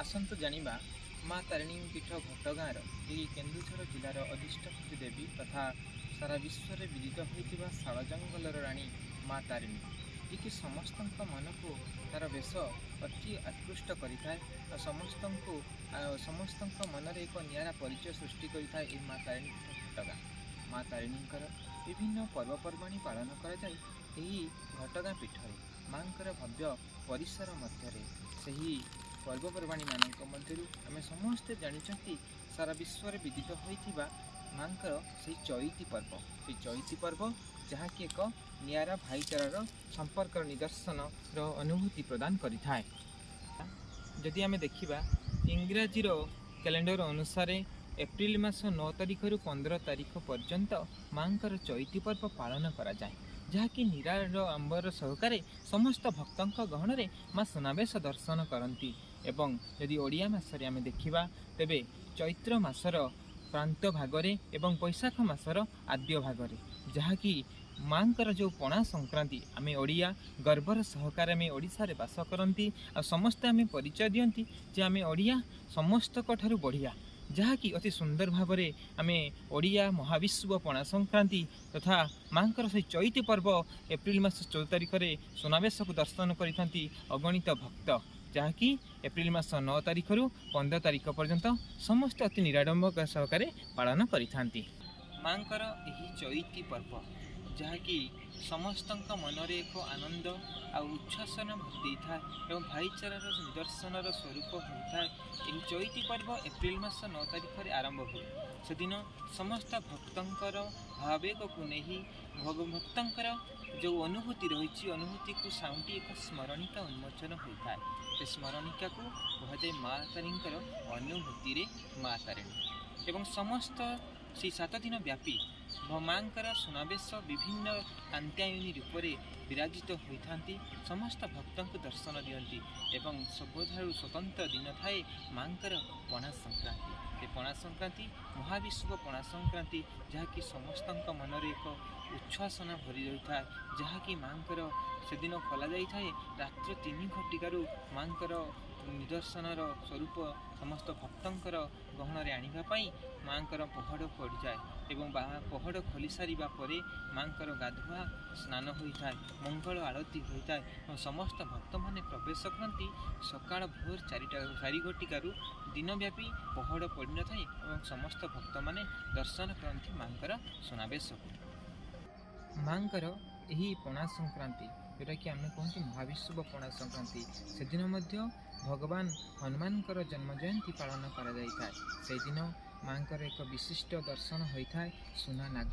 ଆସନ୍ତୁ ଜାଣିବା ମା ତାରିଣୀ ପୀଠ ଘଟଗାଁର, ଏହି କେନ୍ଦୁଝର ଜିଲ୍ଲାର ଅଧିଷ୍ଠାତ୍ରୀ ଦେବୀ ତଥା ସାରା ବିଶ୍ୱରେ ବିଦିତ ହୋଇଥିବା ଶାଳ ଜଙ୍ଗଲର ରାଣୀ ମା ତାରିଣୀ, ଯିଏକି ସମସ୍ତଙ୍କ ମନକୁ ତାର ବେଶ ଅତି ଆକୃଷ୍ଟ କରିଥାଏ ଆଉ ସମସ୍ତଙ୍କୁ ଆଉ ସମସ୍ତଙ୍କ ମନରେ ଏକ ନିଆରା ପରିଚୟ ସୃଷ୍ଟି କରିଥାଏ ଏହି ମା ତାରିଣୀ ପୀଠ ଘଟଗାଁ। ମା ତାରିଣୀଙ୍କର ବିଭିନ୍ନ ପର୍ବପର୍ବାଣି ପାଳନ କରାଯାଏ ଏହି ଘଟଗାଁ ପୀଠରେ, ମାଙ୍କର ଭବ୍ୟ ପରିସର ମଧ୍ୟରେ। ସେହି ପର୍ବପର୍ବାଣୀ ମାନଙ୍କ ମଧ୍ୟରୁ ଆମେ ସମସ୍ତେ ଜାଣିଛନ୍ତି ସାରା ବିଶ୍ୱରେ ବିଦିତ ହୋଇଥିବା ମାଙ୍କର ସେଇ ଚଇତି ପର୍ବ। ସେଇ ଚଇତି ପର୍ବ ଯାହାକି ଏକ ନିଆରା ଭାଇଚାରାର ସମ୍ପର୍କର ନିଦର୍ଶନର ଅନୁଭୂତି ପ୍ରଦାନ କରିଥାଏ। ଯଦି ଆମେ ଦେଖିବା, ଇଂରାଜୀର କ୍ୟାଲେଣ୍ଡର ଅନୁସାରେ ଏପ୍ରିଲ ମାସ 9 ତାରିଖରୁ 15 ତାରିଖ ପର୍ଯ୍ୟନ୍ତ ମାଙ୍କର ଚଇତି ପର୍ବ ପାଳନ କରାଯାଏ, ଯାହାକି ନିରାଡ଼ମ୍ବର ସହକାରେ ସମସ୍ତ ଭକ୍ତଙ୍କ ଗହଣରେ ମା ସୁନାବେଶ ଦର୍ଶନ କରନ୍ତି। ଏବଂ ଯଦି ଓଡ଼ିଆ ମାସରେ ଆମେ ଦେଖିବା, ତେବେ ଚୈତ୍ର ମାସର ପ୍ରାନ୍ତ ଭାଗରେ ଏବଂ ବୈଶାଖ ମାସର ଆଦ୍ୟ ଭାଗରେ, ଯାହାକି ମାଙ୍କର ଯେଉଁ ପଣା ସଂକ୍ରାନ୍ତି। ଆମେ ଓଡ଼ିଆ ଗର୍ବର ସହକାରେ ଆମେ ଓଡ଼ିଶାରେ ବାସ କରନ୍ତି ଆଉ ସମସ୍ତେ ଆମେ ପରିଚୟ ଦିଅନ୍ତି ଯେ ଆମେ ଓଡ଼ିଆ ସମସ୍ତଙ୍କ ଠାରୁ ବଢ଼ିଆ, ଯାହାକି ଅତି ସୁନ୍ଦର ଭାବରେ ଆମେ ଓଡ଼ିଆ ମହାବିଷୁବ ପଣା ସଂକ୍ରାନ୍ତି ତଥା ମାଙ୍କର ସେଇ ଚଇତି ପର୍ବ ଏପ୍ରିଲ ମାସ 14 ତାରିଖରେ ସୁନାବେଶକୁ ଦର୍ଶନ କରିଥାନ୍ତି ଅଗଣିତ ଭକ୍ତ, ଯାହାକି ଏପ୍ରିଲ ମାସ 9 ତାରିଖରୁ 15 ତାରିଖ ପର୍ଯ୍ୟନ୍ତ ସମସ୍ତେ ଅତି ନିରାଡ଼ମ୍ବର ସହକାରେ ପାଳନ କରିଥାନ୍ତି। ମାଙ୍କର ଏହି ଚଇତି ପର୍ବ, ଯାହାକି ସମସ୍ତଙ୍କ ମନରେ ଏକ ଆନନ୍ଦ ଆଉ ଉଚ୍ଛ୍ୱାସନ ଭରି ଦେଇଥାଏ ଏବଂ ଭାଇଚାରାର ନିଦର୍ଶନର ସ୍ୱରୂପ ହୋଇଥାଏ। ଏହି ଚଇତି ପର୍ବ ଏପ୍ରିଲ ମାସ 9 ତାରିଖରେ ଆରମ୍ଭ ହୁଏ। ସେଦିନ ସମସ୍ତ ଭକ୍ତଙ୍କର ଭାବାବେଗକୁ ନେଇ ଭକ୍ତଙ୍କର ଯେଉଁ ଅନୁଭୂତି ରହିଛି, ଅନୁଭୂତିକୁ ସାଉଁଟି ଏକ ସ୍ମରଣିକା ଉନ୍ମୋଚନ ହୋଇଥାଏ। ସେ ସ୍ମରଣିକାକୁ କୁହାଯାଏ ମା ତାରିଣୀଙ୍କର ଅନୁଭୂତିରେ ମା ତାରିଣୀ। ଏବଂ ସମସ୍ତ ସେଇ 7 ଦିନ ବ୍ୟାପୀ ମାଙ୍କର ସୁନାବେଶ ବିଭିନ୍ନ କାତ୍ୟାୟନୀ ରୂପରେ ବିରାଜିତ ହୋଇଥାନ୍ତି, ସମସ୍ତ ଭକ୍ତଙ୍କୁ ଦର୍ଶନ ଦିଅନ୍ତି। ଏବଂ ସବୁଠାରୁ ସ୍ୱତନ୍ତ୍ର ଦିନ ଥାଏ ମାଙ୍କର ପଣା ସଂକ୍ରାନ୍ତି। ସେ ପଣା ସଂକ୍ରାନ୍ତି, ମହାବିଷୁବ ପଣା ସଂକ୍ରାନ୍ତି, ଯାହାକି ସମସ୍ତଙ୍କ ମନରେ ଏକ ଉଚ୍ଛ୍ୱାସନା ଭରି ରହିଥାଏ, ଯାହାକି ମାଙ୍କର ସେଦିନ ଖୋଲା ଯାଇଥାଏ ରାତ୍ର 3 ଘଟିକାରୁ ମାଙ୍କର ନିଦର୍ଶନର ସ୍ୱରୂପ ସମସ୍ତ ଭକ୍ତଙ୍କର ଗହଣରେ ଆଣିବା ପାଇଁ ମାଙ୍କର ପହଡ଼ ପଡ଼ିଯାଏ। ଏବଂ ପହଡ଼ ଖୋଲି ସାରିବା ପରେ ମାଙ୍କର ଗାଧୁଆ ସ୍ନାନ ହୋଇଥାଏ, ମଙ୍ଗଳ ଆଳତି ହୋଇଥାଏ ଏବଂ ସମସ୍ତ ଭକ୍ତମାନେ ପ୍ରବେଶ କରନ୍ତି ସକାଳ ଭୋର 4ଟା 4 ଘଟିକାରୁ। ଦିନବ୍ୟାପୀ ପହଡ଼ ପଡ଼ିନଥାଏ ଏବଂ ସମସ୍ତ ଭକ୍ତମାନେ ଦର୍ଶନ କରନ୍ତି ମାଙ୍କର ସୁନାବେଶକୁ। ମାଙ୍କର ଏହି ପଣା ସଂକ୍ରାନ୍ତି, ଯେଉଁଟାକି ଆମେ କୁହନ୍ତି ମହାବିଷୁବ ପଣା ସଂକ୍ରାନ୍ତି, ସେଦିନ ମଧ୍ୟ ଭଗବାନ ହନୁମାନଙ୍କର ଜନ୍ମ ଜୟନ୍ତୀ ପାଳନ କରାଯାଇଥାଏ। ସେଇଦିନ ମାଙ୍କର ଏକ ବିଶିଷ୍ଟ ଦର୍ଶନ ହୋଇଥାଏ ସୁନା ନାଗ।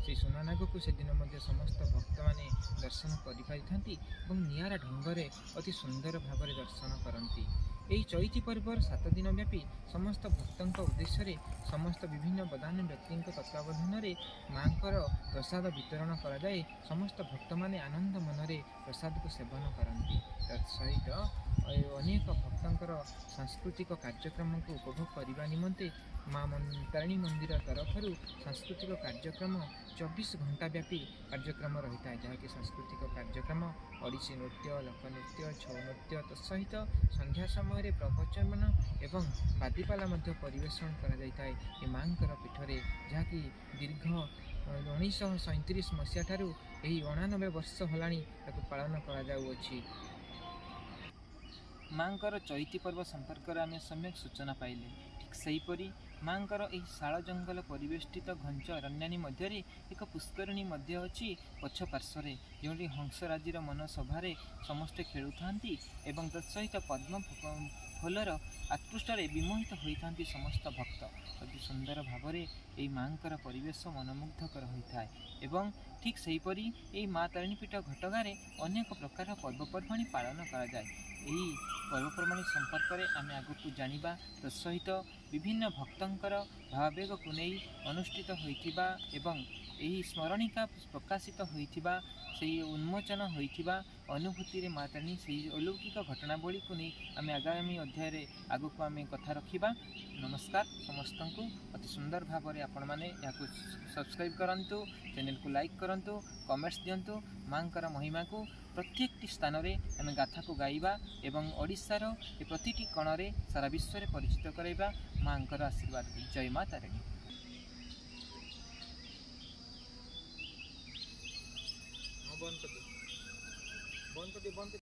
ସେଇ ସୁନା ନାଗକୁ ସେଦିନ ମଧ୍ୟ ସମସ୍ତ ଭକ୍ତମାନେ ଦର୍ଶନ କରିପାରିଥାନ୍ତି ଏବଂ ନିଆରା ଢଙ୍ଗରେ ଅତି ସୁନ୍ଦର ଭାବରେ ଦର୍ଶନ କରନ୍ତି। ଏହି ଚଇତି ପର୍ବର 7 ଦିନ ବ୍ୟାପୀ ସମସ୍ତ ଭକ୍ତଙ୍କ ଉଦ୍ଦେଶ୍ୟରେ ସମସ୍ତ ବିଭିନ୍ନ ବଦାନ୍ୟ ବ୍ୟକ୍ତିଙ୍କ ତତ୍ତ୍ୱାବଧାନରେ ମାଙ୍କର ପ୍ରସାଦ ବିତରଣ କରାଯାଏ। ସମସ୍ତ ଭକ୍ତମାନେ ଆନନ୍ଦ ମନରେ ପ୍ରସାଦକୁ ସେବନ କରନ୍ତି। ତତ୍ ସହିତ ଅନେକ ଭକ୍ତଙ୍କର ସାଂସ୍କୃତିକ କାର୍ଯ୍ୟକ୍ରମକୁ ଉପଭୋଗ କରିବା ନିମନ୍ତେ ମା ତାରିଣୀ ମନ୍ଦିର ତରଫରୁ ସାଂସ୍କୃତିକ କାର୍ଯ୍ୟକ୍ରମ 24 ଘଣ୍ଟା ବ୍ୟାପୀ କାର୍ଯ୍ୟକ୍ରମ ରହିଥାଏ, ଯାହାକି ସାଂସ୍କୃତିକ କାର୍ଯ୍ୟକ୍ରମ ଓଡ଼ିଶୀ ନୃତ୍ୟ, ଲୋକନୃତ୍ୟ, ଛଉ ନୃତ୍ୟ, ତତ୍ ସହିତ ସନ୍ଧ୍ୟା ସମୟରେ ପ୍ରବଚନ ଏବଂ ବାଦିପାଲା ମଧ୍ୟ ପରିବେଷଣ କରାଯାଇଥାଏ ଏ ମାଙ୍କର ପୀଠରେ, ଯାହାକି ଦୀର୍ଘ 1937 ମସିହା ଠାରୁ ଏହି 89 ବର୍ଷ ହେଲାଣି ତାକୁ ପାଳନ କରାଯାଉଅଛି। ମାଙ୍କର ଚଇତି ପର୍ବ ସମ୍ପର୍କରେ ଆମେ ସମ୍ୟକ ସୂଚନା ପାଇଲେ। ଠିକ୍ ସେହିପରି ମାଙ୍କର ଏହି ଶାଳ ଜଙ୍ଗଲ ପରିବେଷ୍ଟିତ ଘଞ୍ଚ ଅରଣ୍ୟାନୀ ମଧ୍ୟରେ ଏକ ପୁଷ୍କରିଣୀ ମଧ୍ୟ ଅଛି ପଛ ପାର୍ଶ୍ୱରେ, ଯେଉଁଠି ହଂସରାଜିର ମନ ସଭାରେ ସମସ୍ତେ ଖେଳୁଥାନ୍ତି ଏବଂ ତତ୍ ସହିତ ପଦ୍ମ ଫୁଲର ଆକୃଷ୍ଟରେ ବିମୋହିତ ହୋଇଥାନ୍ତି ସମସ୍ତ ଭକ୍ତ। ଅତି ସୁନ୍ଦର ଭାବରେ ଏହି ମାଙ୍କର ପରିବେଶ ମନୋମୁଗ୍ଧକର ହୋଇଥାଏ। ଏବଂ ଠିକ୍ ସେହିପରି ଏହି ମା ତାରିଣୀ ପୀଠ ଘଟଗାଁରେ ଅନେକ ପ୍ରକାର ପର୍ବପର୍ବାଣି ପାଳନ କରାଯାଏ। ଏହି ପର୍ବପର୍ବାଣି ସମ୍ପର୍କରେ ଆମେ ଆଗକୁ ଜାଣିବା। ତତ୍ ସହିତ ବିଭିନ୍ନ ଭକ୍ତଙ୍କର ଭାବାବେଗକୁ ନେଇ ଅନୁଷ୍ଠିତ ହୋଇଥିବା ଏବଂ ଏହି ସ୍ମରଣିକା ପ୍ରକାଶିତ ହୋଇଥିବା, ସେହି ଉନ୍ମୋଚନ ହୋଇଥିବା ଅନୁଭୂତିରେ ମା ତାରିଣୀ ସେହି ଅଲୌକିକ ଘଟଣାବଳୀକୁ ନେଇ ଆମେ ଆଗାମୀ ଅଧ୍ୟାୟରେ ଆଗକୁ ଆମେ କଥା ରଖିବା। ନମସ୍କାର ସମସ୍ତଙ୍କୁ। ଅତି ସୁନ୍ଦର ଭାବରେ ଆପଣମାନେ ଏହାକୁ ସବସ୍କ୍ରାଇବ୍ କରନ୍ତୁ, ଚ୍ୟାନେଲକୁ ଲାଇକ୍ କରନ୍ତୁ, କମେଣ୍ଟସ୍ ଦିଅନ୍ତୁ, ମାଙ୍କର ମହିମାକୁ ପ୍ରତ୍ୟେକଟି ସ୍ଥାନରେ ଆମେ ଗାଥାକୁ ଗାଇବା ଏବଂ ଓଡ଼ିଶାର ଏ ପ୍ରତିଟି କୋଣରେ ସାରା ବିଶ୍ୱରେ ପରିଚିତ କରାଇବା ମାଆଙ୍କର ଆଶୀର୍ବାଦ। ଜୟ ମା ତାରିଣୀ। ବନ୍ଦ କରିଦେ, ବନ୍ଦ କରିଦେ, ବନ୍ଦ।